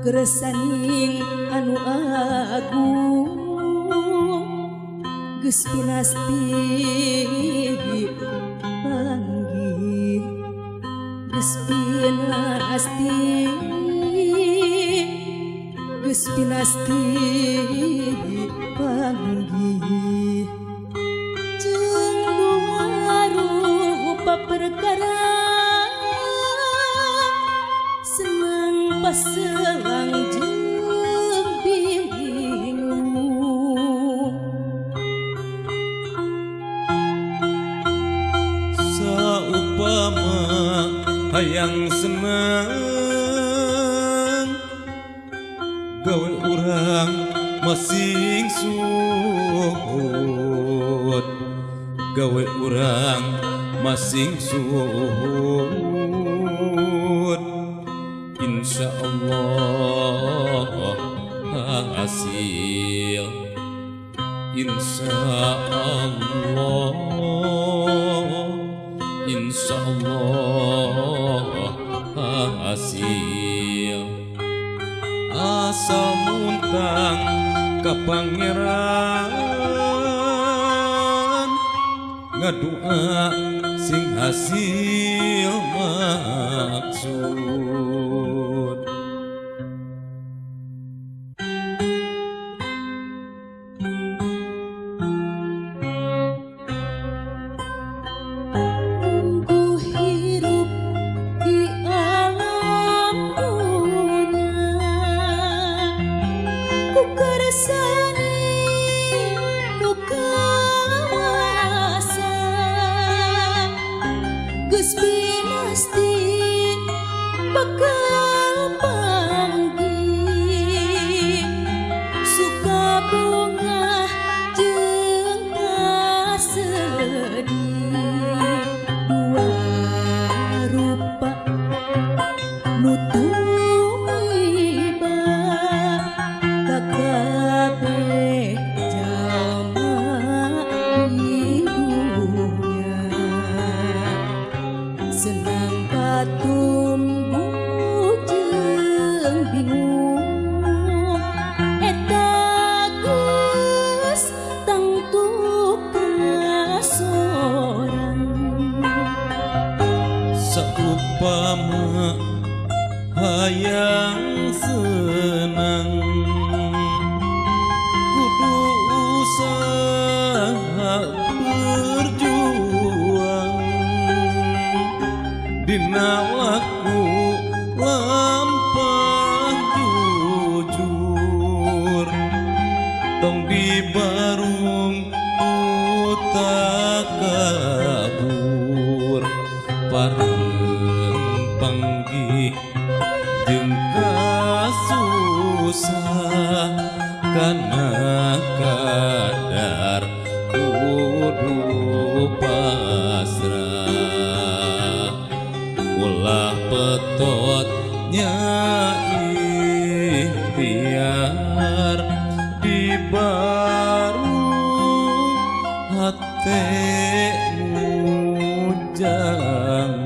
Ku keresaning anu agung geus pinasti panggih geus pinasti geus pinasti panggih jeung dua rupa perkara senang paselang jeung bingung saupama hayang senang gawe urang masing suhud gawe urang masing suhud insya Allah hasil insya Allah insya Allah hasil asal muntang ka pangeran ngadua sing hasil maksud. Nunggu hirup di alam dunia ku kersani nu kawasa geus pinasti bakal panggih suka bungah jeung kasedih dua rupa nu tumiba ka kabeh jalma di dunya senang katumbuh jeung bingung eta geus tangtu kasorang saupama hayang senang kudu usaha berjuang dina laku lampah jujur tong dibarung ku takabur pareng panggih jeung kasusah kana kadar kudu pasrah ulah petot nya ikhtiar di baru hate mujang.